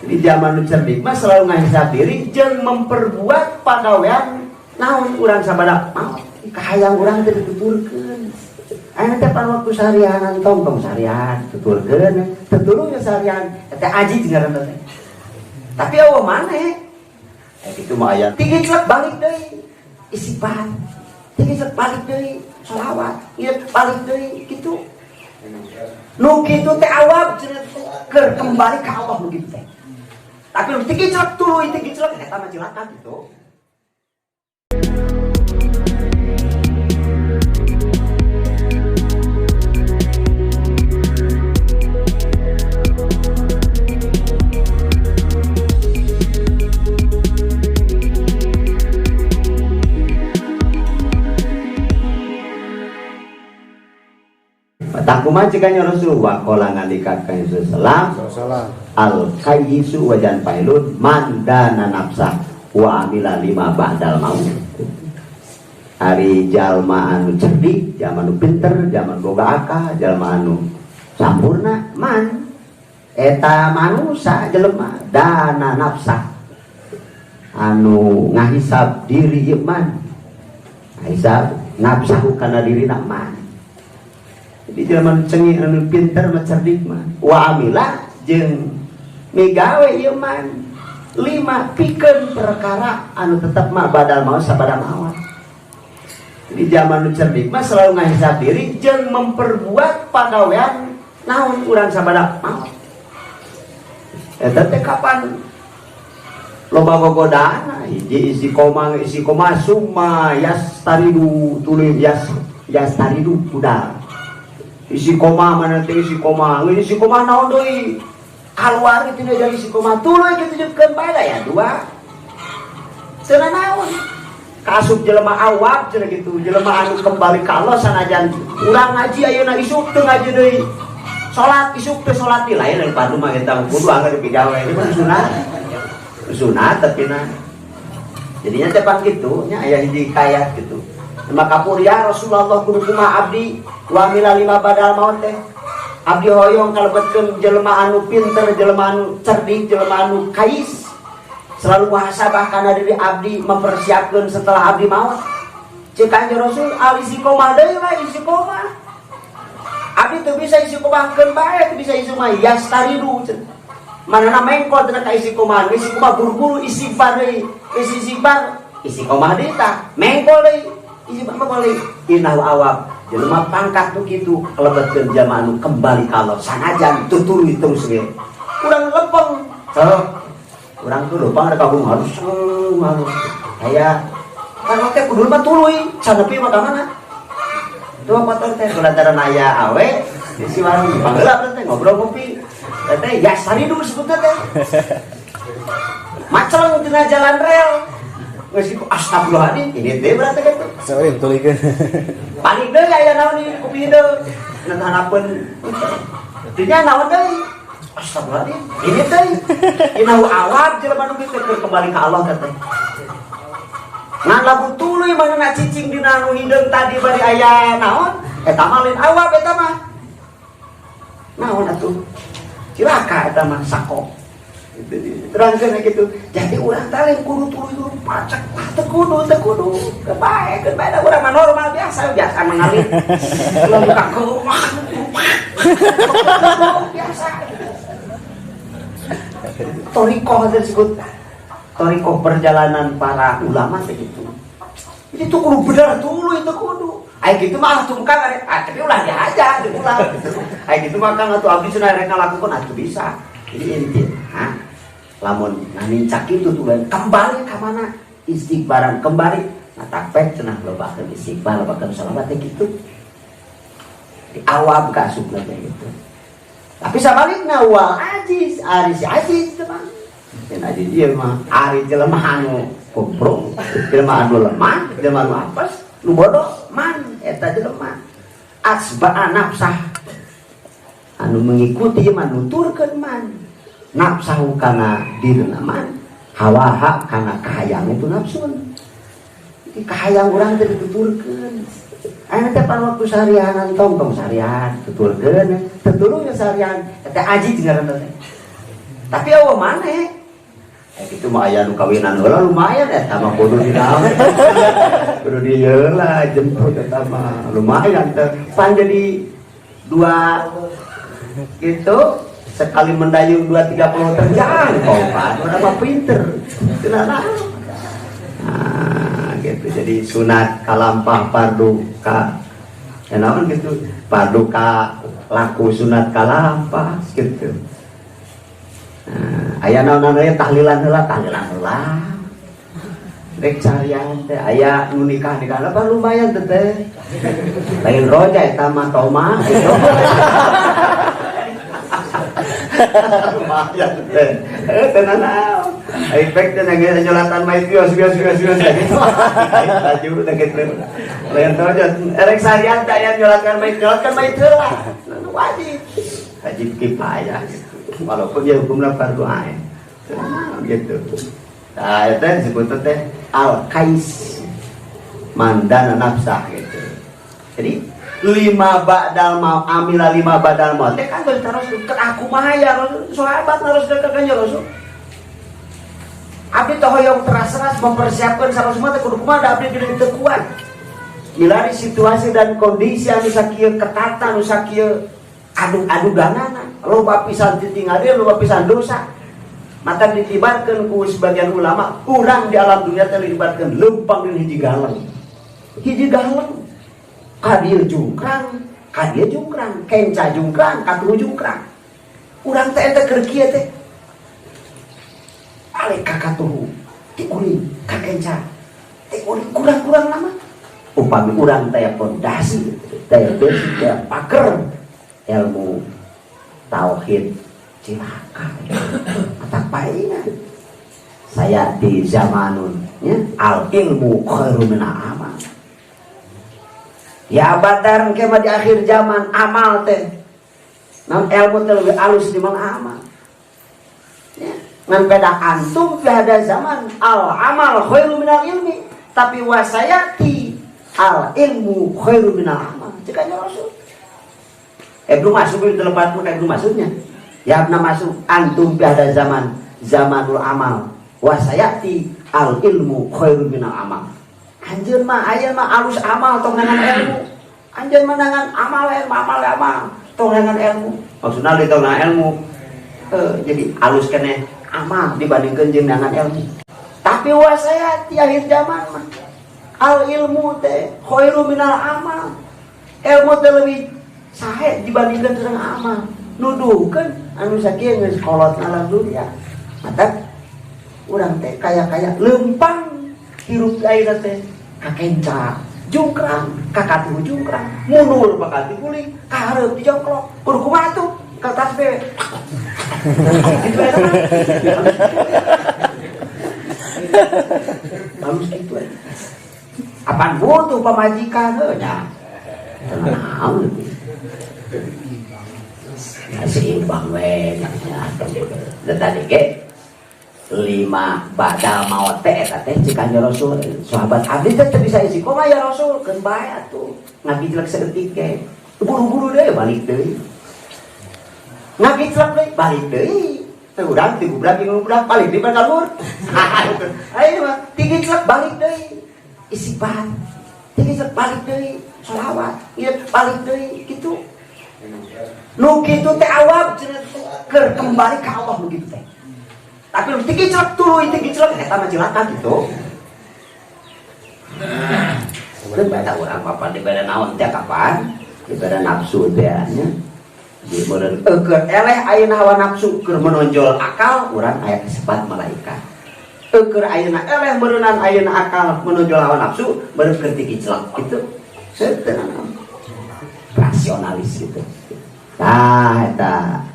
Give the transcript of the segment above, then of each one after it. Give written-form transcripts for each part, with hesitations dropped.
Jadi zaman nu cerdik mah selalu ngahisab diri jeung memperbuat pagawean naon urang sabada maot. Kahayang urang teh dituturkeun. Ayeuna teh pan waktu seharian tong tong seharian tuturkeun, teu tulung seharian teh aji ngaranna teh. Tapi eueuh maneh. Kitu mah aya tinggi celek balik deui. Istighfar. Tinggi celek balik deui, sholawat, ieu balik deui kitu. Nu kitu teh awab cenah keur kembali ka Allah nu kitu teh. Tapi nu tinggi celek tuluy tinggi celek eta mah cilaka gitu. Kumaha cek nya Rasulullah qala ngandika ka Rasulullah al kayyisu wajan failun man dana nafsa wa amila lima ba'dal maut. Ari jalma anu cerdik, jalma anu pinter, jalma anu boga akal, jalma anu sampurna man eta manusa jelema dana nafsa anu ngahisab diri ieu man, ngahisab nafsahu kana dirina man. Jadi jelema nu cengih anu pinter mah cerdik mah wa amila jeung migawe ieu man lima pikeun perkara anu tetep mah badal maut sabada maut. Jadi zaman nu cerdik mah selalu ngahisab diri jeung memperbuat pagawean naon urang sabada maut. Eta teh kapan loba gogodana hiji istiqomah istiqomah summa yastaridu tuluy yastaridu kudal. Istiqomah mana teh istiqomah, geus istiqomah naon deui? Kaluar kitu jadi istiqomah tuluy kitu jeung bae ya dua. Cenah naon? Kasup jelema awab cenah kitu, jelema anu kembali ka Allah sanajan urang ngaji ayeuna isuk teu ngaji deui. Salat isuk teu salat deui lain dari padu mah eta kudu anggar dipigawe ieu mah sunat. Sunat tapi na. Jadinya teh pan kitu nya aya hiji hikayat kitu. Maka kapur ya Rasulullah kudu kumaha abdi wa mila lima badal maut teh. Abdi hoyong kalebetkeun jelema anu pinter, jelema anu cerdik, jelema anu kais. Selalu muhasabah kana diri abdi mempersiapkeun setelah abdi maut. Ceuk Kanjeng Rasul al istiqomah deui we istiqomah. Abdi teu bisa istiqomahkeun bae, teu bisa istiqomah yastaridu. Manana mengkol cenah ka istiqomah, istiqomah buru-buru istighfar deui, istighfar istiqomah deui tah, mengkol deui. Istighfar mah boleh innahu awab. Jelema pangkat nu kitu kalebetkeun jelema anu kembali ka Allah sanajan tutuluy terus we. Urang lempeng. Heuh. Urang tuh lempeng ada kagung harus harus. Aya kan teh kudu mah tuluy sanepi mah ka mana? Tuh motor teh kulantaran aya awe di si warung panggeulap teh ngobrol ngopi. Teh ya saridu sebutna teh. Maceleng tina jalan rel. Geus iku astagfirullahaladzim, ini teh berarti gitu. Sorry, tulikeun. Panik deui aya naon di kopi deui. Nan harapeun. Dinya naon deui? Astagfirullahaladzim, ini teh. Inahu awab jelema nu kitu keur kembali ka Allah teh. Ngan lamun tuluy mana cicing dina nu hideung tadi bari aya naon? Eta mah lain awab eta mah. Naon atuh? Cilaka eta mah sako. Terangkan gitu. Jadi urang teh lain kudu tuluy pacak lah teu kudu teu kudu. Kebae keun bae da urang mah normal biasa biasa mengalir. Lamun ka rumah biasa. Thoriqoh disebut thoriqoh perjalanan para ulama teh gitu. Jadi tuh kudu bener tuluy itu kudu. Ai gitu mah atuh kang arek ah tapi ulah dihajar ulah gitu. Ai gitu mah kang atuh abdi cenah rek ngalakukeun atuh bisa. Jadi inti, ha? Lamun nganincak itu tuh kembali ka mana? Istighfaran kembali. Nah takpek cenah lobakeun istighfar, lobakeun sholawat teh gitu. Di awam ka asupna teh gitu. Tapi sabalikna wal ajiz, ari si ajiz teh mah. Yen ajiz ieu mah ari jelema anu kumprung, jelema anu lemah, jelema anu apes, nu bodoh man eta jelema. Asba'a nafsah anu mengikuti ieu mah nuturkeun man nafsahu kana dirina man hawaha kana kahayang itu nafsun. Jadi kahayang urang teh dituturkeun. Ayeuna teh pan waktu seharian tong tong seharian tuturkeun teu tulung seharian teh aji ngaranna teh. Tapi euweuh maneh. Eh kitu mah aya nu kawinan heula lumayan eta mah kudu di naon. Kudu di heula jemput eta mah lumayan teh. Pan jadi dua gitu sekali mendayung 2-3 puluh terjangkau pan urang mah pinter. Cenah. Nah, gitu. Jadi sunat kalampah, fardu ka ya naon gitu. Fardu ka laku, sunat kalampah gitu. Nah, aya naon aya tahlilan heula, tahlilan heula. Rek carian teh aya nu nikah nikah apa lumayan teh teh. Lain roja eta mah toma gitu. Lumayan teh. Eh tenan naon. Efek teh nangis nyolatan mayit bios bios bios bios gitu. Laju teh gitu. Lain roja erek sarian teh aya nyolatkan mayit, nyolatkan mayit heula. Wajib. Wajib kifayah gitu. Walaupun dia hukumnya fardu ain. Gitu. Nah, itu disebut teh al kais man dana nafsah gitu. Jadi lima ba'dal maut, amila lima ba'dal maut teh kan terus ke aku mah ya Rasul, sahabat harus ke kanjeng Rasul. Abdi teh hoyong teras-teras mempersiapkan sama semua teh kudu kumaha da abdi geuning teu kuat. Milari situasi dan kondisi anu sakieu ketatan, anu sakieu adu-aduganana, loba pisan titingali, loba pisan dosa. Maka ditibarkeun ku sebagian ulama, urang di alam dunia teh dilibatkeun leumpang dina hiji galeng. Hiji galeng. Ka dieu jungkrang, ka dieu jungkrang, kenca jungkrang, katuhu jungkrang. Urang teh ente keur kieu teh. Balik ka katuhu, ti uring ka kenca. Ti uring kurang-kurang lama. Upami urang teh pondasi, teh basic, teh paker ilmu tauhid cilaka. Matak paingan. Saya di zamanun ya, al ilmu khairu min amal. Ya badar ke di akhir zaman amal teh. Naon ilmu teh lebih alus di mana amal. Ya. Ngan peda antum fi hada zaman al amal khairu minal ilmi, tapi wasayati al ilmu khairu minal amal. Cekanya Rasul. Ibnu Mas'ud itu tempat Ibnu Mas'udnya. Ya Ibnu Mas'ud, antum fi hada zaman zamanul amal wasayati al ilmu khairu minal amal. Anjeun mah aya mah alus amal tong dengan ilmu. Anjeun mah dengan amal ilmu amal amal tong dengan ilmu. Maksudna di tong ilmu. Jadi alus keneh amal dibandingkan jeung dengan ilmu. Tapi wasayati akhir zaman mah al ilmu teh khairu minal amal. Ilmu teh lebih sahe dibandingkan dengan amal. Nuduhkeun anu sakieu geus kolot alam dunia. Mata urang teh kaya-kaya lempang hirup ayeuna teh kakenca jungkrang, kakatuh jungkrang, mundur bakal diguling, kahareup dijongklok, kudu kumaha tuh ka tasbih. Gitu eta mah. Halus gitu aja. Apaan butuh pamajikan heuh nya. Tenang gitu. Seimbang we nya. Dan tadi ge lima badal maut teh eta teh cek Kanjeng Rasul, sahabat abdi teh teu bisa istiqomah ya Rasul, keun bae atuh ngagijlek saeutik ge buru-buru deui balik deui, ngagijlek deui balik deui. Teh urang ti budak jeung budak balik deui ka luhur. Ayo mah tigijlek balik deui istighfar, tigijlek balik deui sholawat ieu balik deui kitu. Nu kitu teh awab cenah teh keur kembali ka Allah nu kitu teh. Tapi nu tigijlek tuluy tigijlek eta mah cilaka gitu. Keun bae urang kapan dibere naon teh, kapan dibere nafsu teh nya. Di meureun keur eleh ayeuna hawa nafsu keur menonjol akal urang aya kasebat malaikat. Keur ayeuna eleh meureunan ayeuna akal menonjol hawa nafsu meureun keur tigijlek gitu. Seuteun rasionalis gitu. Nah, eta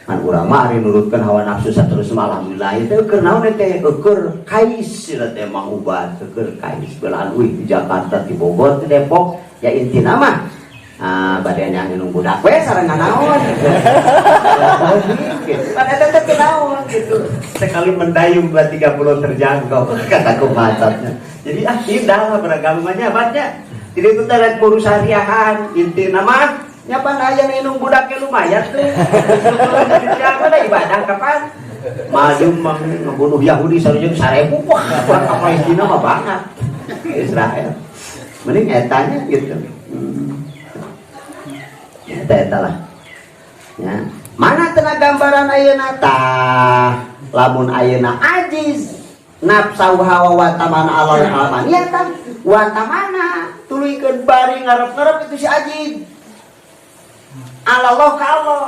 man urang mah ari nurutkeun hawa nafsu saterus mah alhamdulillah itu keur naon teh, keur kais teh Mang Ubat, keur kais belahan uih di Jakarta, di Bogor, di Depok ya. Intina mah ah bade yang nunggu budak we sareng naon gitu kan eta teh naon gitu. Sekali mendayung 2-3 pulau terjangkau kata kumatatnya. Jadi ah indah lah beragamanya banyak. Jadi itu teh ngurus harian intina mah. Nya pan aya indung budaknya lumayan tuh. Siapa da ibadah kapan? Maju mah ngebunuh Yahudi sareng 1000, wah, ka Palestina mah banget. Israel. Mending etanya gitu. Eta eta lah. Ya. Mana cenah gambaran ayeuna tah? Lamun ayeuna ajiz nafsu hawa wa tamana alal amaniyatan wa tamana tuluykeun bari ngarep-ngarep itu si ajiz. Allah ka Allah.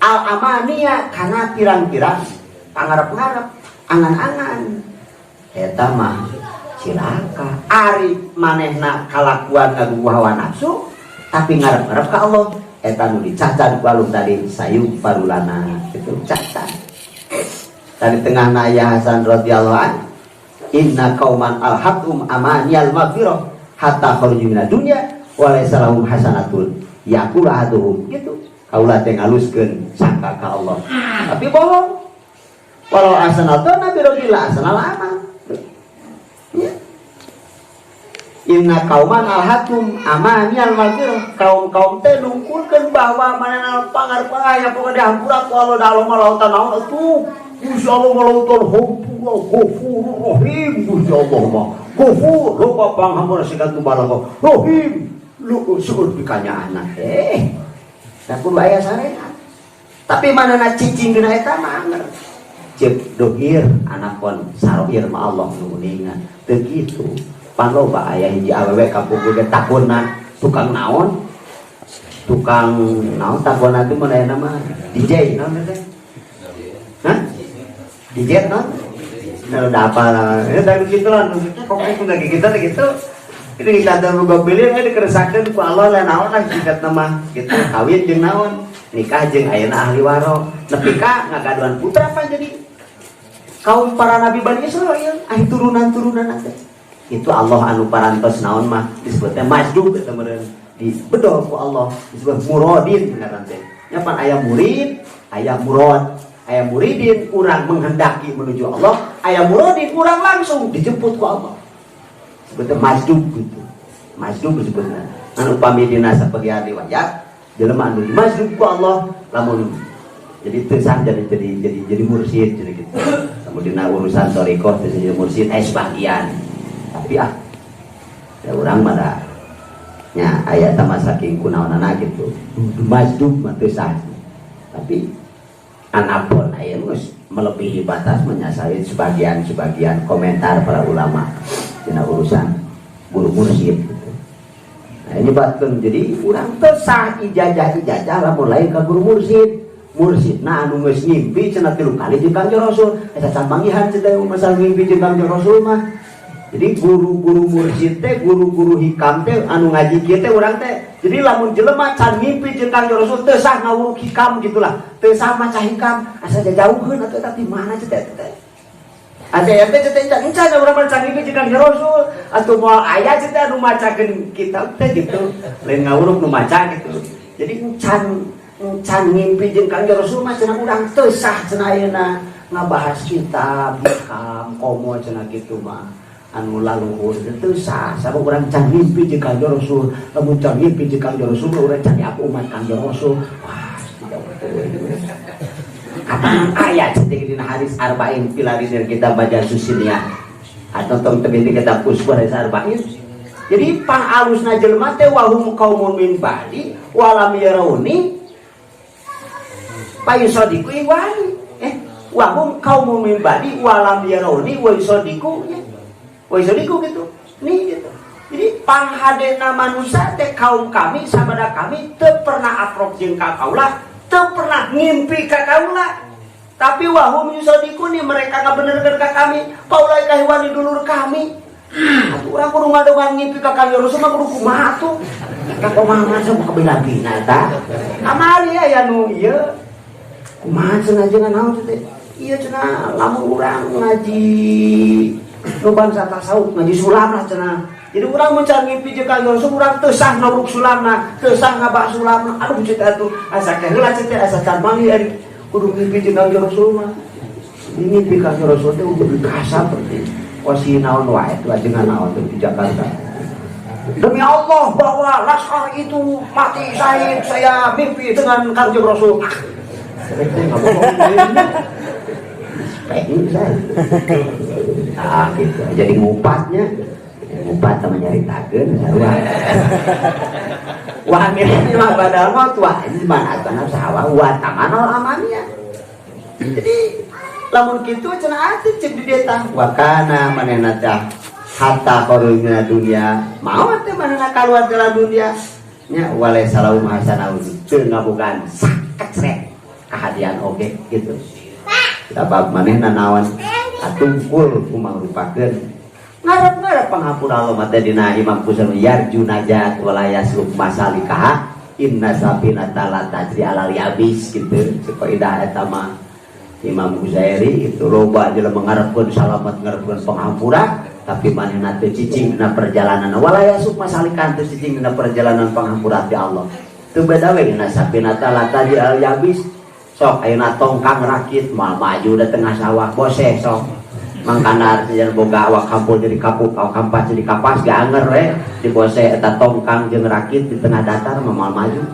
Al amaniya kana pirang-pirang pangarep-ngarep angan-angan eta mah cilaka. Ari manehna kalakuan ngagugu hawa nafsu tapi ngarep-ngarep ka Allah, eta nu dicacan ku alum tadi sayughfaru lana itu cacan tadi tengah Naya Hasan radhiyallahu an, inna qauman alhatum amaniyal maghfirah hatta kharuju minad dunya wa laysa lahum hasanatun yaqulu ahaduhum gitu, kaula teh ngaluskeun sangka ka Allah tapi bohong, walau ahsanatu nabi rabbil ahsanal amal ya. Inna kauman alhatum amaniyal maghfirah, kaum-kaum teh nungkulkeun bahwa manehna pangar-pangar pokoknya dihampura ku Allah, da Allah mah lautan naon atuh. Gusti Allah mah lautan hampura, ghafurur rahim. Gusti Allah mah ghafur, loba panghampura sikat nu balago, rahim lu seueur pikanyaahna. Da kudu aya syariat, tapi manehna cicing dina eta mah anger ceuk dohir anakon saroir mah Allah nu uningan teu kitu. Pan loba aya hiji awewe kampung ge takonna tukang naon, tukang naon takonna teh mun aya nama DJ naon teh. Hah? DJ naon? Nah, udah apa ya dari gitu lah, pokoknya udah gitu gitu. Itu kita ada boga pilih, ini dikeresakeun ku Allah lah naon lah singkat nama gitu, kawin jeung naon, nikah jeung ayeuna ahli waro nepi ka ngagaduhan putra pan jadi kaum para nabi Bani Israil, ahli turunan-turunan teh. Itu Allah anu parantos naon mah disebutnya majdub, eta meureun dibedol ku Allah disebut murodin ngaran teh. Nya pan aya murid, aya murad, aya muridin urang menghendaki menuju Allah, aya murodin urang langsung dijemput ku Allah, sebutnya majdub gitu. Majdub disebutnya anu upami dina sabagian riwayat jelema anu majdub ku Allah lamun jadi teu sah jadi mursyid jadi gitu. Lamun dina urusan thoriqoh teu jadi mursyid sebagian, tapi ah ya urang mah da nya aya tama saking kunaonana gitu, majdub mah teu sah. Tapi anapun aya geus melebihi batas menyasari sebagian-sebagian komentar para ulama dina urusan guru mursyid gitu. Nah, ini batkeun jadi urang teu sah ijazah-ijazah lamun lain ka guru mursyid. Mursyid nah anu geus ngimpi cenah 3 kali jeung Kangjeng Rasul, eta can manggihan cenah masalah ngimpi jeung Kangjeng Rasul mah. Jadi guru-guru mursyid teh, guru-guru hikam teh anu ngaji kieu teh urang teh. Jadi lamun jelema can ngimpi jeung Kangjeng Rasul teu sah ngawuruk hikam gitulah. Teu sah maca hikam, asa jauheun atuh eta di mana cenah teh teh. Ada yang teh cenah encan encan urang mah can ngimpi jeung Kangjeng Rasul atuh moal aya cenah anu macakeun kitab teh gitu. Lain ngawuruk nu maca gitu. Jadi encan encan ngimpi jeung Kangjeng Rasul mah cenah urang teu sah cenah ayeuna ngabahas kitab hikam komo cenah kitu mah anu laluhur teu sah sabab urang can ngimpi jeung Kangjeng Rasul. Lamun can ngimpi jeung Kangjeng Rasul urang can diaku umat Kangjeng Rasul. Wah, tidak betul. Kapan ayat seperti dina hadis arba'in pilari dari kita baca susinia atau tong tebih di kitab usbah hadis arba'in. Jadi pang alusna jelema teh wahum qaumun min ba'di walam yarawni payusadiku iwani, wahum qaumun min ba'di walam yarawni wa yusadiku ya. Wa yusadiku gitu nih gitu. Jadi panghadena manusia teh kaum kami sabada kami teu pernah akrab jeung ka kaula, teu pernah ngimpi ka kaula, tapi wahum yusadiku nih mereka ngabenerkeun ka kami, paulaika ikhwani dulur kami. Atuh urang kudu ngadongan ngimpi ka Kangjeng Rasul mah kudu kumaha atuh? Ka kumaha mah sok kabina-bina eta. Kamari aya nu ieu kumaha cenah jangan naon teh? Ieu cenah lamun urang ngaji nu bangsa tasawuf, ngaji sulam lah cenah. Jadi urang mun can ngimpi jeung Kangjeng Rasul urang teu sah ngawuruk sulamna, teu sah ngabahas sulamna. Aduh ceu teh atuh asa teh heula ceu teh asa can manggih ari kudu ngimpi jeung Kangjeng Rasul mah. Ini ngimpi Kangjeng Rasul teh udah dikasar berarti. Wasi naon wae tuh ajengan naon tuh di Jakarta. Demi Allah bahwa Laskar itu mati syahid, saya mimpi dengan Kanjeng Rasul. Ah, pengen saya. Ah, gitu. Jadi ngupatnya, ngupat sama nyaritakeun sarua. Wah, ini mah badal maut, wah ini mana tanah sawah wa tamanal amania. Jadi lamun kitu cenah atuh cek di dieu tah wa kana manehna tah hatta kharuj dunia maot teh manehna kaluar dalam dunia nya walaisa lahu hasanaun teu ngabogaan sakecret kahadian oge gitu. Sabab manehna naon atungkul kumangrupakeun ngarep-ngarep pangampura Allah mah teh dina Imam Ghazali yarju najat wala yasluk masalikaha inna safinata la tajri alal yabis gitu. Kaidah eta mah Imam Ghazali itu loba jelema ngarepkeun salamet, ngarepkeun pangampura, tapi manehna teu cicing dina perjalanan, wala yasluk masalikan, teu cicing dina perjalanan pangampura ti Allah. Teu beda we inna safinata la tajri alal yabis. Sok ayeuna tongkang rakit moal maju da tengah sawah boseh. Sok mangkana sejan boga awak kampul jadi kapuk, awak kampas jadi kapas, gak anger we diboseh eta tongkang jeung rakit di tengah datar mah moal maju.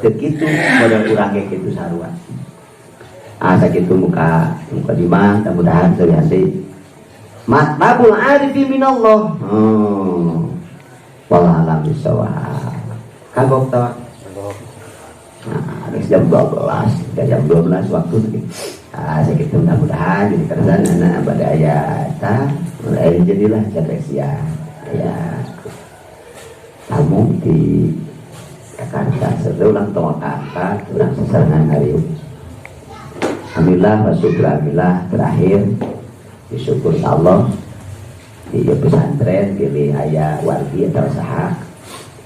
Teu kitu model urang ge kitu sarua. Ah, sakitu muka mukadimah, mudah-mudahan sehari matlabul arifi minallah. Oh, wallahu a'lam bishawab. Kagok tah. Nah, harus jam 12, ya jam 12 waktu. Ah, sakitu mudah-mudahan jadi keresan anak pada aya ta mulai jadilah cerdas ya. Aya tamu di Jakarta seru ulang tahun kakak urang sesarengan hari. Alhamdulillah wa syukur alhamdulillah, terakhir disyukur Allah di pesantren pilih aya wargi atau saha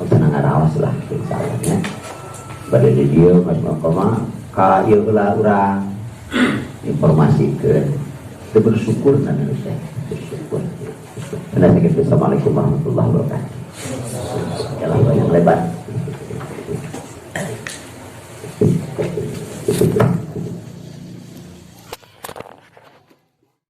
senang ngaraos lah insyaallah nya. Bade di dieu Mas Makoma ka ieu heula urang informasikeun teu bersyukur na manusia bersyukur. Nah, sakitu. Assalamualaikum warahmatullahi wabarakatuh. Jalan banyak lebar.